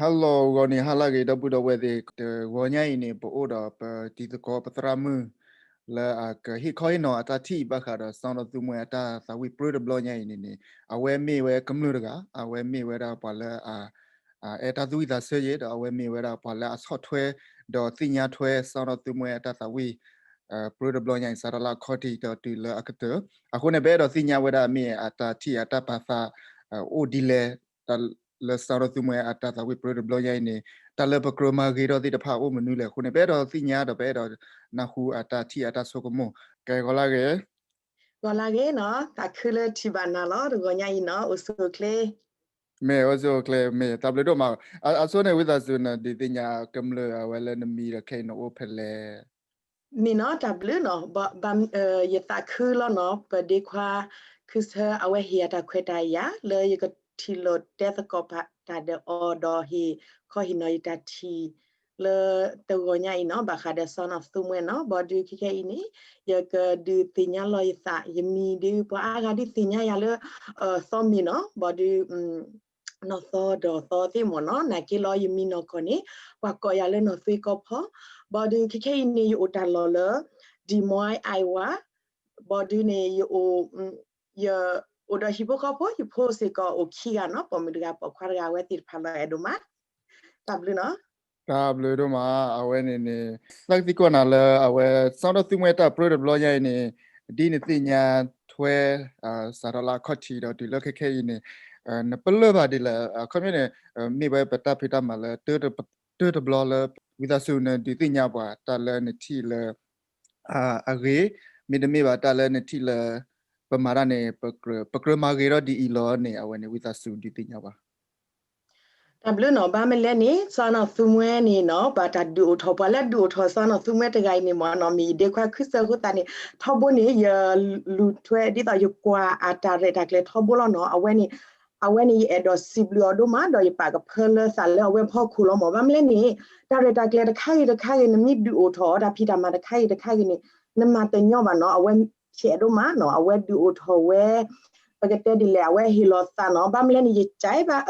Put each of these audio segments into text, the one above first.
ဟါလီၤဂီၤန့ၣ် ဟါလၢအဂ့ၤ ဒီပုၢ်ဒီဝဲၢ်သ့ၣ်, တဂီၤညါအံၤန့ၣ် ပအိၣ်ဒီးပတံၤသကိးပသရၣ်မုၣ် လၢအကဟ့ၣ်ခီဟ့ၣ်နီၤအတၢ်ထံၣ်ဘၣ်ဃးဒီး စီၤနီၢ်သူမှဲအတၢ်သးဝံၣ်ပြၢတဘျီညါအံၤန့ၣ်န့ၣ် အဝဲမ့ၢ်ဝဲကမျၢၢ်တဂၤ, အဝဲမ့ၢ်ဝဲဒၣ်ပှၤလၢအ အဲၣ်တၢ်သူၣ်ဝံၣ်သးဆၢယဲၢ် ဒီးအဝဲမ့ၢ်ဝဲဒၣ်ပှၤလၢအဆီၣ်ထွဲ ဒီးသ့ၣ်ညါထွဲ စီၤနီၢ်သူမှဲအတၢ်သးဝံၣ် ပြၢတဘျီညါအံၤ စးထီၣ်လၢအခီၣ်ထံးဒီးတုၤလၢအကတၢၢ်. အဃိန့ၣ် ပအဲၣ်ဒိးသ့ၣ်ညါဝဲဒၣ်မ့ၢ်အတၢ်ထံၣ်အတၢ်ပာ်သး အိၣ်ဒ်လဲၣ် လၢစီၤနီၢ်သူမှဲအတၢ်သးဝံၣ်ပြၢတဘျီညါအံၤန့ၣ် တၢ်လၢပကြၢးမၤဂ့ၤထီၣ်သ့ၣ်တဖၣ်အိၣ်မနုၤလဲၣ်အဃိန့ၣ် ပအဲၣ်ဒိးသ့ၣ်ညါဒီးပအဲၣ်ဒိးနၢ်ဟူအတၢ်ထံၣ်အတၢ်ဆိကမိၣ် ကဲဂီၤလၢအဂ့ၤ ဂီၤလၢအဂ့ၤနီၤ သးခုလၢထံၣ်ဘၣ်နၤလီၤ တဂီၤညါအံၤနီၤ အိၣ်ဆူၣ်အိၣ်ချ့ မ့ၢ်အိၣ်ဆူၣ်အိၣ်ချ့ မ့ၢ်တၢ်ဘျုးဒိၣ်မး အဆိန့ၣ် ဝံသးစူၤနဒုးသ့ၣ်ညါကမျၢၢ်အဝဲလၢနမံၤဒီးခဲအံၤနအိၣ်ဖဲလဲၣ် မ့ၢ်နီၤ တၢ်ဘျုးနီၤ ယသးခုလီၤနီၤ ပဒ့ခွါ ခုဆၢ အဝဲဟ့ၣ်ယၤတၢ်ခွဲးတၢ်ယာ် လၢယကထံၣ်လိာ်တဲသကိးတၢ်ဒီးအီၤဒီးဟ့ၣ်ခီဟ့ၣ်နီၤယတၢ်ထံၣ် လၢတဂီၤညါအံၤနီၤ ဘၣ်ဃးဒီးစီၤနီၢ်သူမှဲနီၤ ဘၣ်ဒီးခဲခဲအံၤန့ၣ် ယကဒုးသ့ၣ်ညါလီၤယသး ယမံၤဒုး ပှၤအါဂၤဒုးသ့ၣ်ညါယၤလၢ သီမ့ၢ်နီၤ ဘၣ်ဒီး နီၢ်သီဒီးသီသ့ၣ်မ့ၢ်နီၤ နာ်က့လီၤ ယမံၤနီၢ်ကီၢ်န့ၣ် ပှၤကိးယၤလၢနီၢ်သွ့ကီဖီ ဘၣ်ဒီးခဲခဲအံၤန့ၣ် ယအိၣ်တၢ်လီၢ်လၢ Des Moines, Iowa ဘၣ်ဒီးန့ၣ် ယအိၣ်ဒီးဟံၣ်ဖိဃီဖိ ယဖိစ့ၢ်ကီးအိၣ်ခံဂၤနီၤ ပိာ်မုၣ်တဂၤပိာ်ခွါတဂၤ အဝဲသ့ၣ်တဖၣ်လီၤအဲၣ်ဒိၣ်မး တၢ်ဘျုးနီၤ တၢ်ဘျုးဒိၣ်မး အဝဲန့ၣ်န့ၣ် သးကသံကွၢ်နၤလၢအဝဲ စီၤနီၢ်သူမှဲတၢ်ပြၢတဘျီညါအံၤန့ၣ် ဒ်နသ့ၣ်ညါထွဲ စးထီၣ်လၢအခီၣ်ထံးဒီးတုၤလၢခဲခဲအံၤန့ၣ် နပလၢၢ်ဘၣ်ဒ်လဲၣ် အခီပညီန့ၣ် မ့ၢ်ဝဲပတၢ်ဖံးတၢ်မၤလၢ တၢတဘျီလၢ ဝံသးစူၤနဒုးသ့ၣ်ညါပှၤတၢ်လၢနထံၣ်လၢ အဂ့ၤ မ့တမ့ၢ်ဘၣ်တၢ်လၢနထံၣ်လၢ ပမၤတၢ်န့ၣ် ပကြၢးမၤဂ့ၤထီၣ်ဒ်အံၤလီၤန့ၣ် အဝဲန့ၣ် ဝံသးစူၤဒုးသ့ၣ်ညါပှၤ တၢ်ဘျုးနီၤ ဘၣ်မနုၤလဲၣ်န့ၣ် စီၤနီၢ်သူမှဲန့ၣ်နီၤ ပှၤတၢ်ဒုးအိၣ်ထီၣ် ပှၤလၢဒုးအိၣ်ထီၣ်စီၤနီၢ်သူမှဲတဂၤအံၤန့ၣ်မ့ၢ်နီၤ မ့ၢ်ယဒ့ခွါခုစၢဃိသတးန့ၣ် ထီဘိန့ၣ် ယလူၤထွဲ ဒ်သိးယကွၢ်အတၢ်ရဲၣ်တၢ်ကျဲၤထီဘိလီၤနီၤ အဝဲန့ၣ် အဝဲန့ၣ် ယအဲၣ်ဒိးစံးဘျုးအီၤဒိၣ်မး ဒီးယပာ်ကဖၢလၢသးလၢအဝဲဖီခိၣ်လီၤမ့ၢ် ဘၣ်မနုၤလဲၣ်န့ၣ် တၢ်ရဲၣ်တၢ်ကျဲၤတခါဂ့ၤတခါဂ့ၤ နမ့ၢ်ဒုးအိၣ်ထီၣ်အီၤတၢ်ဖံးတၢ်မၤတခါဂ့ၤတခါဂ့ၤန့ၣ် နမၤတညီဘၣ်နီၤ အဝဲဖျဲးဒိၣ်မးနီၤ အဝဲဒုးအိၣ်ထီၣ်ဝဲ ပကတဲဒ်လဲၣ် အဝဲဟ့ၣ်လီၤသးနီၤ ဘၣ်မနုၤလဲၣ်န့ၣ် ယကးဘၣ်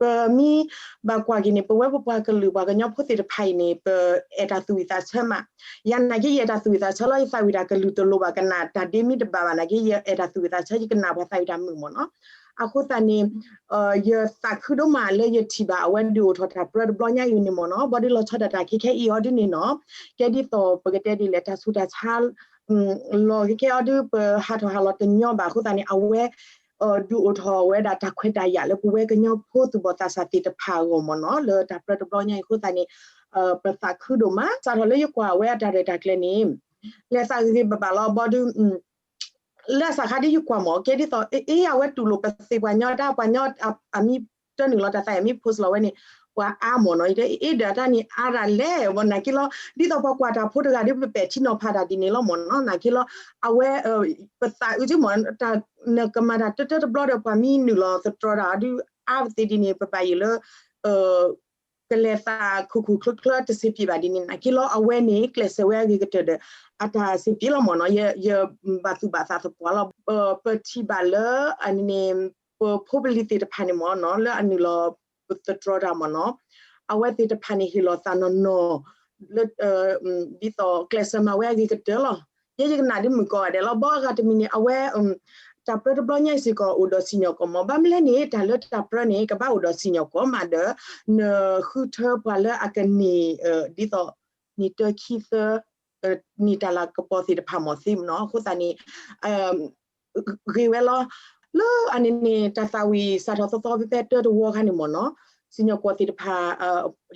ပမ့ၢ်ဘၣ်ကွၢ်က့ၤန့ၣ် ပဝဲပပှၤကလုာ်ပှၤကညီဖိသ့ၣ်တဖၣ်အံၤန့ၣ် ပအဲၣ်တၢ်သူၣ်ဝံၣ်သးဆၢမး ယၤနာ်က့ ယအဲၣ်တၢ်သူၣ်ဝံၣ်သးဆၢလီၤ ယသးဝံၣ်တၢ်ကလုၢ်တလိၤဘၣ် ကနၣ်တၢ်ဒ့မ့ၢ်တဘၣ်ဘၣ်နာ်က့ ယအဲၣ်တၢ်သူၣ်ဝံၣ်သးဆၢ ယကနၣ်ပှၤသးဝံၣ်တၢ်မုာ်မ့ၢ်နီၤ အဃိသတးန့ၣ် ယသးခုဒိၣ်မးလၢယထံၣ်ဘၣ်အဝဲဒုးအိၣ်ထီၣ်တၢ်ပြၢတဘျီညါအံၤန့ၣ်မ့ၢ်နီၤ ဘၣ်ဒီးလီၤဆီဒၣ်တၢ်ခဲခဲအံၤအီၤဒ်န့ၣ်နီၤ ကဲဒ်သိးပကတဲဒ်လဲၣ် တၢ်ဆူးတၢ်ဆါ လီၤခဲခဲအီၤဒုး ပဟးထီၣ်ဟးလီၤတညီဘၣ်အဃိသတးန့ၣ် အဝဲ ဒုးအိၣ်ထီၣ်ဝဲဒၣ်တၢ်ခွဲးတၢ်ယာ်လၢပဝဲကညီဖိသူၣ်ဘီၣ်သးစၢ်သ့ၣ်တဖၣ်အဂီၢ်မ့ၢ်နီၤ လၢတၢ်ပြၢတဘျီညါအံၤအဃိသတးန့ၣ် ပသးခုဒိၣ်မး စးထီၣ်လၢယကွၢ်ဝဲအတၢ်ရဲၣ်တၢ်ကျဲၤန့ၣ် လဲၤသးဂ့ၤဂ့ၤဘၣ်ဘၣ်လီၤ ဘၣ်ဒီး လၢအစးခါဒ်ယကွၢ်မ့ၢ် ကဲဒ်သိး အ့ အဝဲတူၢ်လိာ်ပသ့ၣ်ပှၤညီတၢ် ပှၤညီအမံၤတနုာ်လီၤ တၢ်သးအမံၤ post လီၤဝဲန့ၣ် ပှၤအါမ့ၢ်နီၤ အ့ ဒီးတၢ်န့ၣ်အါဒၣ်လဲၣ် ဝဲနာ်က့လီၤ ဒ်သိးပှၤကွၢ်တၢ်ဖိတဂၤဒ်ပပဲာ်ထံနီၤဖးတၢ်ဒ်န့ၣ်လီၤမ့ၢ်နီၤ နာ်က့လီၤ အဝဲ ပသးအုးက့မ့ၢ် နကမၤတၢ်တၢတဘျီဒီး ပှၤမံနုာ်လီၤသတြီတၢ်ဒ်အါပသ့ဒ်န့ၣ် ပဘၣ်ယိၣ်လၢ ကလဲၤသးခူၣ်ခူၣ်ချၢချၢတဆံးပံးဘၣ်ဒ်န့ၣ် နာ်က့လီၤ အဝဲန့ၣ် ကျဲးစၢးဝဲအဂ့ၤကတၢၢ်ဒီး အတၢ်ဆံးပံးလီၤမ့ၢ်နီၤ ယဘၣ်သူၣ်ဘၣ်သးသပှၢ်လီၤ ပထံၣ်ဘၣ်လၢ အန့ၣ် ပဖိပလံၤသ့ၣ်တဖၣ်န့ၣ်မ့ၢ်နီၤ လၢအနုာ်လီၤပသတြီတၢ်မ့ၢ်နီၤ အဝဲသ့ၣ်တဖၣ်န့ၣ်ဟ့ၣ်လီၤသးနီၢ်နီၢ် လၢ ဒ်သိးကျဲးစၢးမၤဝဲအဂ့ၤကတၢၢ်လီၤ ယဲယကနၣ်ဒ်မုၣ်ကီၢ်ဂၤဒဲးလီၤ ဘၣ်အဂၤတမံၤန့ၣ် အဝဲ တၢ်ပြၢတဘျီညါအံၤစ့ၢ်ကီးအိၣ်ဒီးစံၣ်ညီၣ်ကွီၢ်မ့ၢ် ဘၣ်မနုၤလဲၣ်န့ၣ် တၢ်လၢတၢ်ပြၢန့ၣ် ကဘၣ်အိၣ်ဒီးစံၣ်ညီၣ်ကွီၢ်မးဒီး နဃုထၢပှၤလၢအကန့ၢ် ဒ်သိး န့ၢ်တၢခံသၢ န့ၢ်တၢ်လၤကပီၤသ့ၣ်တဖၣ်မ့ၢ်သ့မ့ၢ်နီၤ အဃိသတးန့ၣ် ဂ့ၤဝဲလီၤ လၢအန့ၣ်န့ၣ် တၢ်သးဝံၣ်စးထီၣ်သီသီဖဲဖဲတၢတဝီခါန့ၣ်မ့ၢ်နီၤ စံၣ်ညီၣ်ကွီၢ်သ့ၣ်တဖၣ်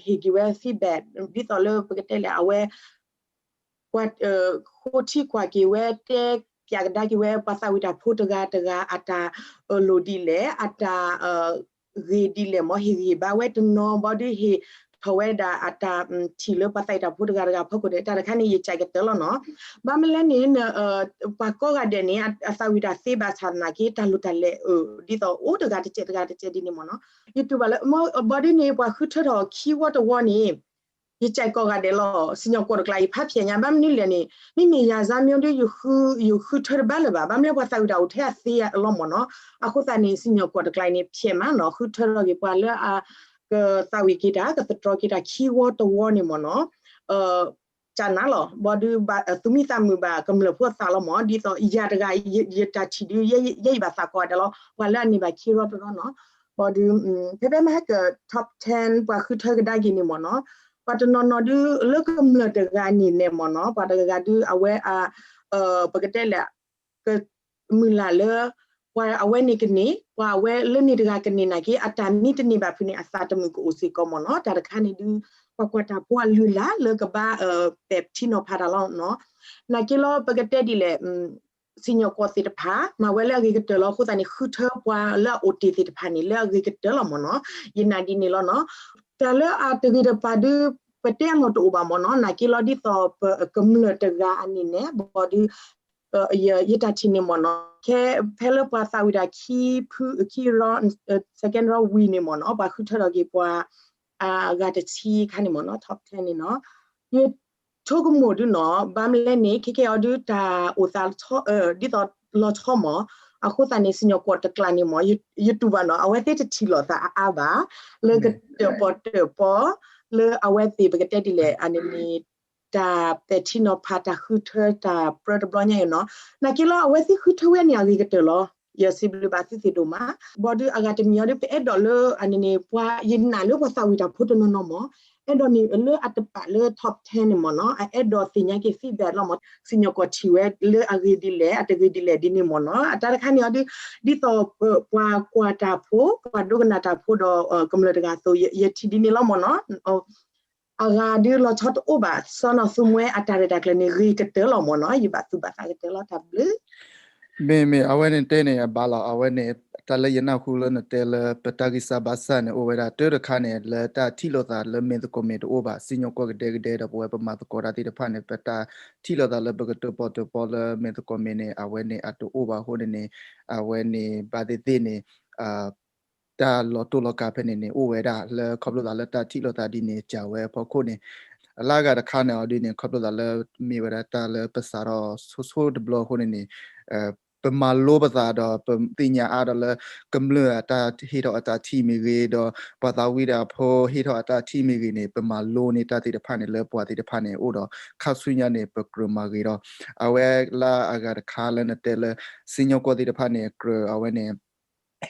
ဟ့ၣ်က့ၤဝဲ feedback ဒ်သိးလၢပကတဲလဲၣ် အဝဲ ပှၤ ဃိထံကွၢ်က့ၤဝဲ တဲပၠးကဒါက့ၤဝဲ ပှၤသးဝံၣ်တၢ်ဖိတဂၤတဂၤ အတၢ်အၢၣ်လီၤဒ်လဲၣ် အတၢ် ဂ့ၤဒ်လဲၣ်မ့ၢ် ဟ့ၣ်ဂံၢ်ဟ့ၣ်ဘါဝဲတနီၤ ဘၣ်ဒီးဟ့ၣ်ထီၣ်ဝဲဒၣ်အတၢ်ထံၣ်လၢပှၤသးဝံၣ်တၢ်ဖိတဂၤတဂၤဖီခိၣ်န့ၣ် တၢ်တခါန့ၣ် ယကးကတၢၢ်လီၤနီၤ ဘၣ်မနုၤလဲၣ်န့ၣ် ပှၤကိးဂၤဒဲးန့ၣ် အသးဝံၣ်တၢ်သ့ဘၣ်ဆၣ်သနာ်က့ တၢ်လိၣ်တၢ်လဲၤအၢ ဒ်သိးအိၣ်တဂၤတစဲးတဂၤတစဲးဒ်န့ၣ်မ့ၢ်နီၤ ယတူၢ်ဘၣ်လၢ ဘၣ်ဒီးန့ၣ် ပှၤဃုထၢထီၣ်ခံဝီတဝီန့ၣ် ယကးကိးဂၤဒဲးလီၤ စံၣ်ညီၣ်ကွီၢ်တကျါ ယဖးဖျဲးညါ ဘၣ်မနုၤလဲၣ်န့ၣ် မ့မ့ၢ်ယၤစါမ့ၢ်ဒီး ယဃုထၢတဘၣ်လၢၤဘၣ် ဘၣ်မနုၤလဲၣ် ပှၤသးဝံၣ်တၢ်အိၣ်ထဲအသ့အလီၤမ့ၢ်နီၤ အဃိသတးန့ၣ် စံၣ်ညီၣ်ကွီၢ်တကျါန့ၣ် ဖျဲးမးနီၤ ဃုထၢထီၣ်က့ၤပှၤလၢအ ကသးဝံၣ်က့ၤတၢ် ကသတြီၤက့ၤတၢ်ခံဝီတဝီန့ၣ်မ့ၢ်နီၤ ကနၤလီၤ ဘၣ်ဒီး သူၣ်မံသးမုာ်ဘၣ်ကမျၢၢ်ဖိအသးလီၤမ့ၢ် ဒ်သိးယၤတဂၤ ယတၢ်ထံၣ်ဒုး ယဲယဘၣ်သးကိးဂၤဒဲးလီၤ ပှၤလၢအန့ၢ်ဘၣ်ခံဝီတဝီနီၤ ဘၣ်ဒီး ဖဲဖဲမဟဲက top ten ပှၤဃုထၢကဒါက့ၤန့ၣ်မ့ၢ်နီၤ ပှၤတနီၤနီၤဒုး လၢကမျၢၢ်တဂၤန့ၣ်န့ၣ်မ့ၢ်နီၤ ပှၤတဂၤဂၤဒုး အဝဲ ပကတဲလဲၣ် ကမုၢ်လၢ်လၢ ပှၤအဝဲန့ၣ်ကန့ၢ် ပှၤအဝဲလၢန့ၣ်တဂၤကန့ၢ်နာ်က့ အတၢ်မ့ၢ်တန့ၢ်ဘၣ်ဖုးန့ၣ် အသးတမုာ်ကအိၣ်စ့ၢ်ကီးမ့ၢ်နီၤ တၢ်တခါန့ၣ်ဒုး ပှၤကွၢ်တၢ်ဖိအလုၢ်အလၢ်လၢကဘၣ် ပဲာ်ထံနီၤဖးတၢ်လီၤနီၤ နာ်က့လီၤ ပကတဲဒ်လဲၣ် စံၣ်ညီၣ်ကွီၢ်သ့ၣ်တဖၣ် မၤဝဲလၢအဂ့ၤကတၢၢ်လီၤ အဃိသတးန့ၣ် ဃုထၢပှၤလၢအအိၣ်တ့ၢ်သ့ၣ်တဖၣ်န့ၣ် လၢအဂ့ၤကတၢၢ်လီၤမ့ၢ်နီၤ ယနာ်ဒ်န့ၣ်လီၤနီၤ တၢ်လၢအတဂ့ၤတပၤဒုး ပတဲအလီၢ်တအိၣ်ဘၣ်မ့ၢ်နီၤ နာ်က့လီၤ ဒ်သိးပကမျၢၢ်တဂၤအန့ၣ်န့ၣ် ဘၣ်ဒီး ယတၢ်ထံၣ်န့ၣ်မ့ၢ်နီၤ ခဲဖဲလၢပှၤသးဝံၣ်တၢ်ခံဖု ခံရီ second round ဝံၤန့ၣ်မ့ၢ်နီၤ ပှၤဃုထၢထီၣ်က့ၤပှၤ အဂၤတဆံခါန့ၣ်မ့ၢ်နီၤ top ten န့ၣ်နီၤ ယဆိကမိၣ်ဒုနီၤ ဘၣ်မနုၤလဲၣ်န့ၣ် ခဲကဲအီၤဒုးတၢ်အိၣ်သး ဒ်သိးလီၤဆီမ့ၢ် အဃိသတးန့ၣ် စံၣ်ညီၣ်ကွီၢ်တကျးန့ၣ်မ့ၢ် ယတူၢ်ဘၣ်နီၤ အဝဲသ့ၣ်တထံၣ်လိာ်သးအါအါဘၣ် လၢကတၢၢ်ပီၢ်တၢၢ်ပီၢ် လၢအဝဲသ့ၣ်ပကတဲဒ်လဲၣ် အန့ၣ်န့ၣ် တၢ်ပဲာ်ထံနီၤဖး တၢ်ဃုထၢ တၢ်ပြၢတဘျီညါအံၤနီၤ နာ်က့လီၤ အဝဲသ့ၣ်ဃုထၢဝဲန့ၣ် အဂ့ၤကတၢၢ်လီၤ ယစံးဘျုးဘၣ်သုသ့ၣ်ဒိၣ်မး ဘၣ်ဒီးအဂၤတမံၤအီၤဒုး ပအဲၣ်ဒိးလၢ အန့ၣ်န့ၣ် ပှၤယနာ်လၢပှၤသးဝံၣ်တၢ်ဖိတနီၤနီၤမ့ၢ် အဲၣ်ဒိးန့ၣ်လၢအတပာ်လၢ top ten န့ၣ်မ့ၢ်နီၤ အအဲၣ်ဒိးသ့ၣ်ညါက့ၤ feedback လီၤမ့ၢ် စံၣ်ညီၣ်ကွီၢ်ထံၣ်ဝဲလၢအဂ့ၤဒ်လဲၣ် အတဂ့ၤဒ်လဲၣ်ဒ်န့ၣ်မ့ၢ်နီၤ အတၢ်တခါန့ၣ်အီၤဒုး ဒ်သိး ပှၤကွၢ်တၢ်ဖိ ပှၤဒိကနၣ်တၢ်ဖိဒီး ကမျၢၢ်တဂၤအသိး ယထံၣ်ဒ်န့ၣ်လီၤမ့ၢ်နီၤ အဂၤဒုးလီၤဆီတအိၣ်ဘၣ် စီၤနီၢ်သူမှဲအတၢ်ရဲၣ်တၢ်ကျဲၤန့ၣ် ဂ့ၤကတၢၢ်လီၤမ့ၢ်နီၤ ယဘၣ်သူၣ်ဘၣ်သးကတၢၢ်လီၤ တၢ်ဘျုး မ့မ့ၢ်အဝဲန့ၣ်တဲန့ၣ် အဘၣ်လီၤ အဝဲန့ၣ် တၢ်လၢယနၢ်ဟူလၢနတဲလၢ ပတၢ်ဂံၢ်စၢ်ဘါစၢ်န့ၣ် အိၣ်ဝဲဒၣ် တၢ်တခါန့ၣ် လၢတၢ်ထံၣ်လိာ်သးလၢမဲာ်သကိးမဲာ်တအိၣ်ဘၣ် စံၣ်ညီၣ်ကွီၢ်ကဒဲကဒဲဒီး ပဝဲပမၤသကိးတၢ်သ့ၣ်တဖၣ်န့ၣ် ပတၢ်ထံၣ်လိာ်သးလၢပကတၢၢ်ပီၢ်တၢၢ်ပီၢ်လၢမဲာ်သကိးမဲာ်န့ၣ် အဝဲန့ၣ်အတအိၣ်ဘၣ်အဃိန့ၣ်န့ၣ် အဝဲန့ၣ် ဘၣ်သ့ၣ်သ့ၣ်န့ၣ် တၢ်လီၤတိၢ်လီၤကးဖဲန့ၣ်န့ၣ် အိၣ်ဝဲဒၣ်လၢခီဖျိသးလၢတၢ်ထံၣ်လိာ်သးဒ်န့ၣ် ကးဝဲအဖီခိၣ်န့ၣ် အလၢအဂၤတခါန့ၣ်အီၤဒ်န့ၣ် ခီဖျိသးလၢ မ့ၢ်ဝဲဒၣ်တၢ်လၢပစးထီၣ်ဆိဆိတဘျီအဃိန့ၣ်န့ၣ် ပမၤလိပသးဒီး ပသ့ၣ်ညါအါဒီးလၢ ကမျၢၢ်အတၢ်ဟ့ၣ်ထီၣ်အတၢ်ထံၣ်မ့ၢ်ဂ့ၤ ဒီးပှၤသးဝံၣ်တၢ်ဖိဟ့ၣ်ထီၣ်အတၢ်ထံၣ်မ့ၢ်ဂ့ၤန့ၣ် ပမၤလိန့ၢ်တၢ်သ့ၣ်တဖၣ်န့ၣ် လၢပှၤသ့ၣ်တဖၣ်န့ၣ်အိၣ်ဒီး ခါဆူညါန့ၣ် ပကြၢးမၤဂ့ၤဒီး အဝဲလၢအဂၤတခါလၢနတဲလၢ စံၣ်ညီၣ်ကွီၢ်သ့ၣ်တဖၣ်န့ၣ် ကြၢးအဝဲန့ၣ်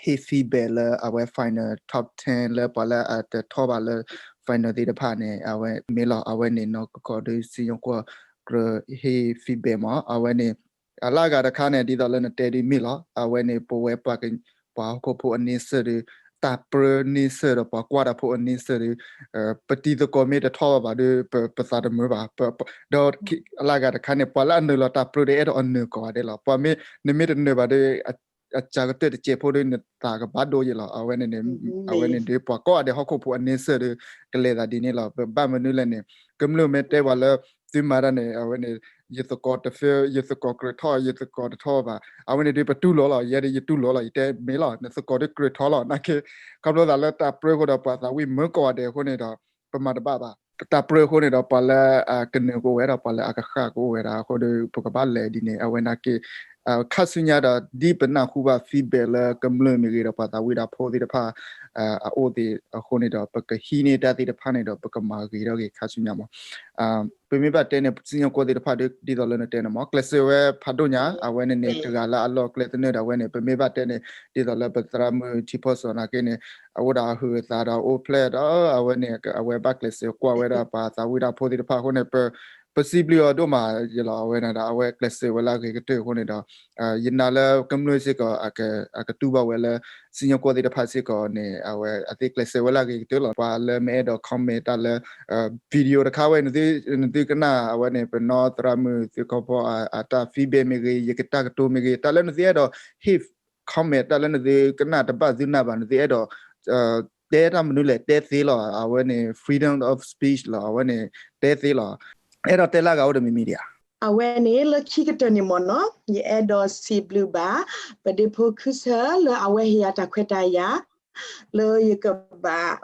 ဟ့ၣ် feedback လၢအဝဲ final top ten လၢပှၤလၢအတထီၣ်ဘၣ်လၢ final သ့ၣ်တဖၣ်န့ၣ် အဝဲမ့ၢ်လီၤ အဝဲန့ၣ်နီၢ်ကီၢ်ဒီးစံၣ်ညီၣ်ကွီၢ်ကြၢးဟ့ၣ် feedback မး အဝဲန့ၣ် အလၢအဂၤတခါန့ၣ် ဒ်သိးလၢနတဲဒ်မ့ၢ်လီၤ အဝဲန့ၣ် ပဝဲပှၤဟီၣ်ခိၣ်ဖိအန့ဆၢၣ်ဒီး တၢ်ပြၢန့ဆၢၣ်ဒီးပှၤကွၢ်တၢ်ဖိအန့ဆၢၣ်ဒီး ပတံၤသကိးမ့ၢ်တထီၣ်ဘၣ်ဘၣ်ဒီး ပသးတမုာ်ဘၣ် ဒီးအလၢအဂၤတခါန့ၣ် ပှၤလၢအနုာ်လီၤတၢ်ပြၢဒီး အဲၣ်ဒိးအနၢၤကိးဂၤဒဲးလီၤ ပှၤမ့ၢ် နမ့ၢ်တနၢၤဘၣ်ဒီး အစှၤကတၢၢ်တစဲးဖိဒီး နသးကဘၣ်ဒိယဲလီၤ အဝဲန့ၣ်န့ၣ် အဝဲန့ၣ်ဒီး ပှၤကိးဂၤဒဲးဟီၣ်ခိၣ်ဖိအန့ဆၢၣ်ဒီး ကလဲၤသးဒ်န့ၣ်လီၤ ပဘၣ်မနုၤလဲၣ်န့ၣ် ကမျၢၢ်မ့ၢ်တဲပှၤလၢ သုမၤတၢ်န့ၣ် အဝဲန့ၣ် ယသကိးတဖၢ ယသကိးကြၢးထီၣ် ယသကိးတထီၣ်ဘၣ် အဝဲန့ၣ်ဒီး ပတူၢ်လိာ်လီၤ ယဲဒီးယတူၢ်လိာ်လီၤ ယတဲမ့ၢ်လီၤ နသကိးဒီးကြၢးထီၣ်လီၤ နာ်က့ ခီဖျိသးလၢတၢ်ပြၢအဃိဒီး ပှၤသးဝံၣ်မုာ်ကိးဂၤဒဲးအဃိန့ၣ်ဒီး ပမၤတဘၣ်ဘၣ် တၢ်ပြၢအဃိန့ၣ်ဒီး ပှၤလၢအကနၢၤကအိၣ်ဝဲဒီး ပှၤလၢအကဃၣ်ကအိၣ်ဝဲဒၣ်အဃိဒီး ပကဘၣ်လဲၤဒ်န့ၣ် အဝဲနာ်က့ ခါဆူညါဒီး ဒ်ပနၢ်ဟူဘၣ် feedback လၢကမျၢၢ်မ့ၢ်ဂ့ၤဒီး ပှၤသးဝံၣ်တၢ်ဖိသ့ၣ်တဖၣ် အအိၣ်သ့ၣ်အဃိန့ၣ်ဒီး ပကဟံးန့ၢ်တၢ်သ့ၣ်တဖၣ်န့ၣ်ဒီး ပကမၤဂ့ၤထီၣ်က့ၤခါဆူညါမး ပမ့ၢ်ဘၣ်တဲန့ၣ် စံၣ်ညီၣ်ကွီၢ်သ့ၣ်တဖၣ်ဒီး ဒ်သိးလၢနတဲန့ၣ်မး ကျဲးစၢးဝဲဖးဒိၣ်ညါ အဝဲန့ၣ်န့ၣ် တဂၤလၢအလီၢ်ကျဲသနၢၣ်ဒီး အဝဲန့ၣ် ပမ့ၢ်ဘၣ်တဲန့ၣ် ဒ်သိးလၢပသရၣ်မုၣ်ထံဖီၣ်စီၤနာ်က့န့ၣ် အအိၣ်ဒီးအဟုးအသးဒီးအိၣ်ဖျဲၣ်ဒီး အဝဲန့ၣ် အဝဲဘၣ်ကျဲးစၢးကွၢ်ဝဲဒၣ်ပှၤသးဝံၣ်တၢ်ဖိသ့ၣ်တဖၣ်အဃိန့ၣ် ပစံးဘျုးအီၤဒိၣ်မးယလီၤ အဝဲန့ၣ်ဒီး အဝဲကျဲးစၢးဝဲလၢအဂ့ၤကတၢၢ်အဃိန့ၣ်ဒီး ယနာ်လၢကမျၢၢ်စ့ၢ်ကီး အကတူၢ်ဘၣ်ဝဲလၢ စံၣ်ညီၣ်ကွီၢ်သ့ၣ်တဖၣ်စ့ၢ်ကီးန့ၣ် အဝဲအသ့ၣ်ကျဲးစၢးဝဲလၢအဂ့ၤကတၢၢ်လီၤ ပှၤလၢမ့ၢ်အဲၣ်ဒိး comment တၢ်လၢ video တခါဝဲ နသုကနၣ် အဝဲန့ၣ် ပနီၢ်သရၣ်မုၣ်သုခီဖီအတၢ် feedback မ့ၢ်ဂ့ၤ ယကတၢ်ကတိၤမ့ၢ်ဂ့ၤ တၢ်လၢနသုအဲၣ်ဒိး ဟ့ၣ် comment တၢ်လၢနသုကနၣ်တဘၣ်သုနၢ်ဘၣ် နသုအဲၣ်ဒိး တဲတၢ်မနုၤလဲၣ် တဲသ့လီၤ အဝဲန့ၣ် freedom of speech လီၤ အဝဲန့ၣ် တဲသ့လီၤ အဲၣ်ဒိးတဲလၢအဂၤအိၣ်ဒီးမံၤမံၤဒံးဧါ အဝဲန့ၣ်လၢခံကတၢၢ်န့ၣ်မ့ၢ်နီၤ ယအဲၣ်ဒိးစံးဘျုးဘၣ် ပဒ့ဖိခုစၢၢ်လၢအဝဲဟ့ၣ်ယၤတၢ်ခွဲးတၢ်ယာ် လၢယကဘၣ်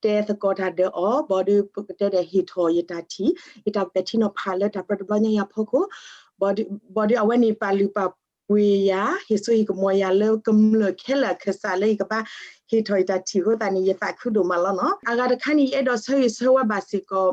တဲသကိးတၢ်ဒီးအီၤ ဘၣ်ဒီးပကတဲဒီးဟ့ၣ်ထီၣ်ယတၢ်ထံၣ် ယတၢ်ပဲာ်ထံနီၤဖးလၢတၢ်ပြၢတဘျီညါအံၤအဖီခိၣ် ဘၣ်ဒီးအဝဲန့ၣ်ပာ်လုၢ်ပာ် ကွၢ်ယၤ ဟ့ၣ်စိဟ့ၣ်ကမီၤယၤလၢကမျၢၢ်ခဲလၢာ်အကစၢ်လၢယကဘၣ်ဟ့ၣ်ထီၣ်ယတၢ်ထံၣ်အဃိသတးန့ၣ် ယသးခုဒိၣ်မးလီၤနီၤ. အဂၤတခါန့ၣ် ယအဲၣ်ဒိးဆၢဂ့ၤဆၢဝါဘၣ်စ့ၢ်ကီး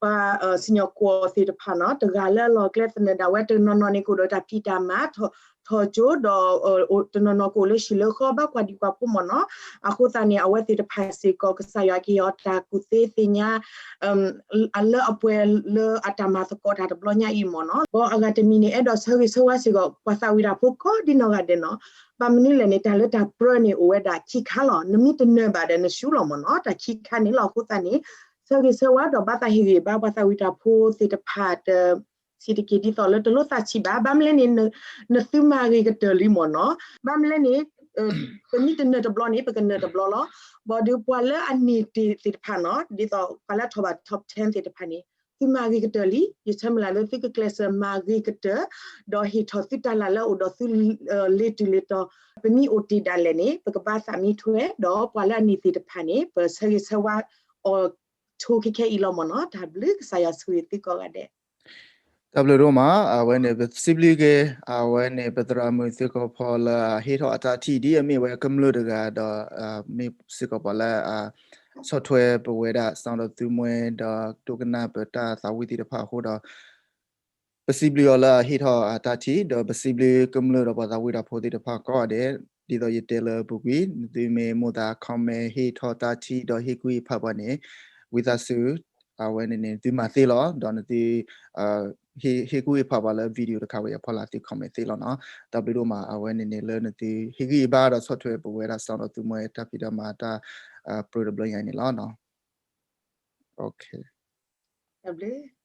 ပှၤစံၣ်ညီၣ်ကွီၢ်သ့ၣ်တဖၣ်နီၤ တဂၤလၢအလီၢ်ကျဲသနၢၣ်ဒၣ်ဝဲ တနီၤနီၤန့ၣ်ကအိၣ်ဒီးတၢ်ဖံးတၢ်မၤ ထီၣ်ကၠိဒီး တနီၤနီၤကအိၣ်လၢဟံၣ်လၢဃီ ဘၣ်ကွၢ်ဒံးကွၢ်ဖိမ့ၢ်နီၤ. အဃိသတးန့ၣ် အဝဲသ့ၣ်တဖၣ်စ့ၢ်ကီး ကစၢ်ယွၤကဟ့ၣ်အီၤတၢ်ကူၣ်သ့သ့ၣ်ညါ လၢအပှဲၤလၢအတၢ်မၤသကိးတၢ်တဘျီညါအံၤမ့ၢ်နီၤ. ဘၣ်အဂၤတမံၤန့ၣ် အဲၣ်ဒိးဆၢဂ့ၤဆၢဝါစ့ၢ်ကီး ပှၤသးဝံၣ်တၢ်ဖိကိးဒ်နီၢ်ဂၤဒဲးနီၤ. ဘၣ်မနုၤလဲၣ်န့ၣ် တၢ်လၢတၢ်ပြၢန့ၣ်အိၣ်ဝဲဒၣ်ခံခါလီၤ. နမ့ၢ်တနၢၤဘၣ်ဒီးနဆူၣ်လီၤမ့ၢ်နီၤ. တၢ်ခံခါန့ၣ်လီၤ. အဃိသတးန့ၣ် ဆၢဂ့ၤဆၢဝါဒီးဘၣ်သးဟ့ၣ်ဂံၢ်ဘါ ပှၤသးဝံၣ်တၢ်ဖိသ့ၣ်တဖၣ်တ စံးတက့ၢ် ဒ်သိးလၢတလိၣ်သးဆံးဘၣ်. ဘၣ်မနုၤလဲၣ်န့ၣ် နသုမၤဂ့ၤကတၢၢ်လံမ့ၢ်နီၤ. ဘၣ်မနုၤလဲၣ်န့ၣ် ပမ့ၢ်တနၢၤတဘျီန့ၣ် ပကနၢၤတဘျီလီၤ. ဘၣ်ဒီးပှၤလၢအန့ၢ်တ့ၢ်သ့ၣ်တဖၣ်နီၤ ဒ်သိးပှၤလၢအထီၣ်ဘၣ် top ten သ့ၣ်တဖၣ်န့ၣ် သုမၤဂ့ၤကတၢၢ်လံ. ယဆၢမုၢ်လၢ်လၢသုကကျဲးစၢးမၤဂ့ၤကတၢၢ် ဒီးဟ့ၣ်ထီၣ်သုတၢ်လၢ်လၢအအိၣ်ဒီးသု လ့ၤတုၤလ့ၤတီၤ. ပမ့ၢ်အိၣ်တ့ၢ်ဒၣ်လဲာ်န့ၣ် ပကဘၣ်သးမံထွဲ ဒီးပှၤလၢအန့ၢ်သ့ၣ်တဖၣ်န့ၣ် ပဆၢဂ့ၤဆၢဝါအီၤ ထိခဲခဲအံၤလီၤမ့ၢ်နီၤ. တၢ်ဘျုး ကစၢ်ယွၤဆိၣ်ဂ့ၤသုကိးဂၤဒဲး. တၢ်ဘျုးဒိၣ်မး. အဝဲန့ၣ် ပစံးဘျုးက့ၤ အဝဲန့ၣ် ပသရၣ်မုၣ်သုးကီၢ်ဖီလာ် ဟ့ၣ်ထီၣ်အတၢ်ထံၣ် ဒ်အမ့ၢ်ဝဲကမျၢၢ်တဂၤဒီး မ့ၢ်စ့ၢ်ကီးပှၤလၢ ဆီၣ်ထွဲပဝဲဒၣ် စီၤဒီးသုမှဲ ဒီးဒိကနၣ်ပတၢ်သးဝံၣ်သ့ၣ်တဖၣ်အဃိဒီး ပစံးဘျုးအီၤလၢအဟ့ၣ်ထီၣ်အတၢ်ထံၣ် ဒီးပစံးဘျုးကမျၢၢ်ဒီးပှၤသးဝံၣ်တၢ်ဖိသ့ၣ်တဖၣ်ကိးဂၤဒဲး. ဒ်သိးယတဲလၢအပူၤကွံာ် နသုမ့ၢ်မိၣ်သး comment ဟ့ၣ်ထီၣ်တၢ်ထံၣ် ဒီးဟ့ၣ်ကူၣ်ဟ့ၣ်ဖးပှၤန့ၣ် ဝံသးစူၤ အဝဲန့ၣ်န့ၣ် နသုမၤသ့လီၤ. ဒီးနသု ဟ့ၣ်ကူၣ်ဟ့ၣ်ဖးပှၤလၢ video တခါဝဲအဖီလာ် သု comment သ့လီၤနီၤ. တၢ်ဘျုးဒိၣ်မး. အဝဲန့ၣ်န့ၣ်လၢနသုဟ့ၣ်ဂံၢ်ဟ့ၣ်ဘါဒီးဆီၣ်ထွဲပဝဲဒၣ် စီၤဒီးသုမှဲ တၢ်ဖံးတၢ်မၤတၢ်ပြၢတဘျီညါအံၤန့ၣ်လီၤ. တၢ်ဘျုး